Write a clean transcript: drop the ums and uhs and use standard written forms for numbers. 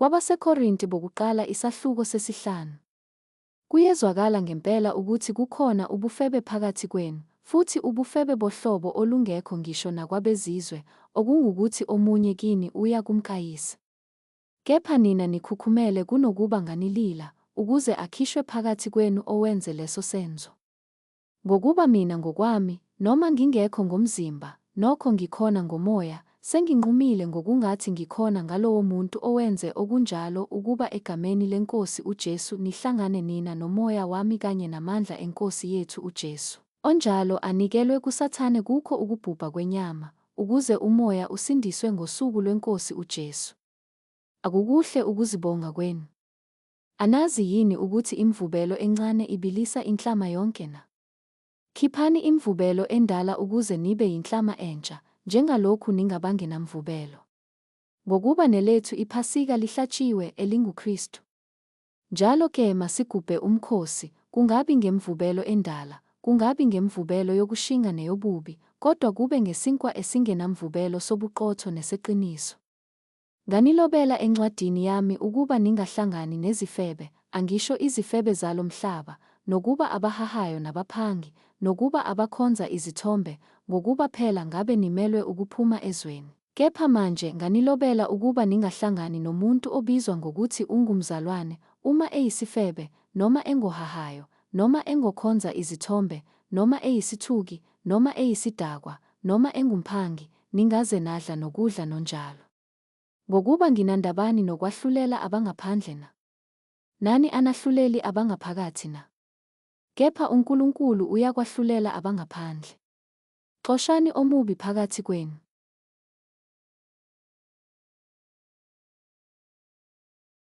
KwabaseKorinti bokuqala isahluko sesihlanu. Kuyezwakala ngempela ukuthi kukhona ubufebe phakathi kwenu, futhi ubufebe bohlobo olungekho ngisho nakwabezizwe, okungukuthi omunye kini uya kumkayise. Kepha nina nikhukhumele kunokuba nganilila, ukuze akhishwe phakathi kwenu owenze leso senzo. Ngokuba mina ngokwami, noma ngingekho ngomzimba, nokho ngikhona ngomoya, senginqumile ngokungathi ngikhona ngalowo muntu owenze okunjalo ukuba egameni leNkosi uJesu nihlangane nina nomoya wami kanye namandla eNkosi yethu uJesu. Onjalo anikelwe kuSathane kukho ukubhubha kwenyama, ukuze umoya usindiswe ngosuku lweNkosi uJesu. Akukuhle ukuzibonga kwenu. Anazi yini ukuthi imvubelo encane ibilisa inhlama yonke na? Khiphani imvubelo endala ukuze nibe yinhlama entsha, njengalokhu ningabangenamvubelo. Ngokuba nelethu iphasika lihlatshiwe, elinguKristu. Njalo ke masigubhe umkhosi, kungabi ngemvubelo endala, kungabi ngemvubelo yokushinga neyobubi, kodwa kube ngesinkwa esingenamvubelo sobuqotho neseqiniso. Nganilobela encwadini yami ukuba ningahlangani nezifebe, angisho izifebe zalo mhlaba, nokuba abahahayo nabaphangi, nokuba abakhonza izithombe, ngokuba phela ngabe nimelwe ukuphuma ezweni. Kepha manje nganilobela ukuba ningahlangani nomuntu obizwa ngokuthi ungumzalwane, uma eyisifebe, noma engohahayo, noma engokhonza izithombe, noma eyisithuki, noma eyisidakwa, noma engumphangi, ningaze nadla nokudla nonjalo. Ngokuba nginandabani nokwahlulela abangaphandle na? Nani anahluleli abangaphakathi na? Kepha uNkulunkulu uyakwahlulela abangaphandle. Xoshani omubi phakathi kwenu.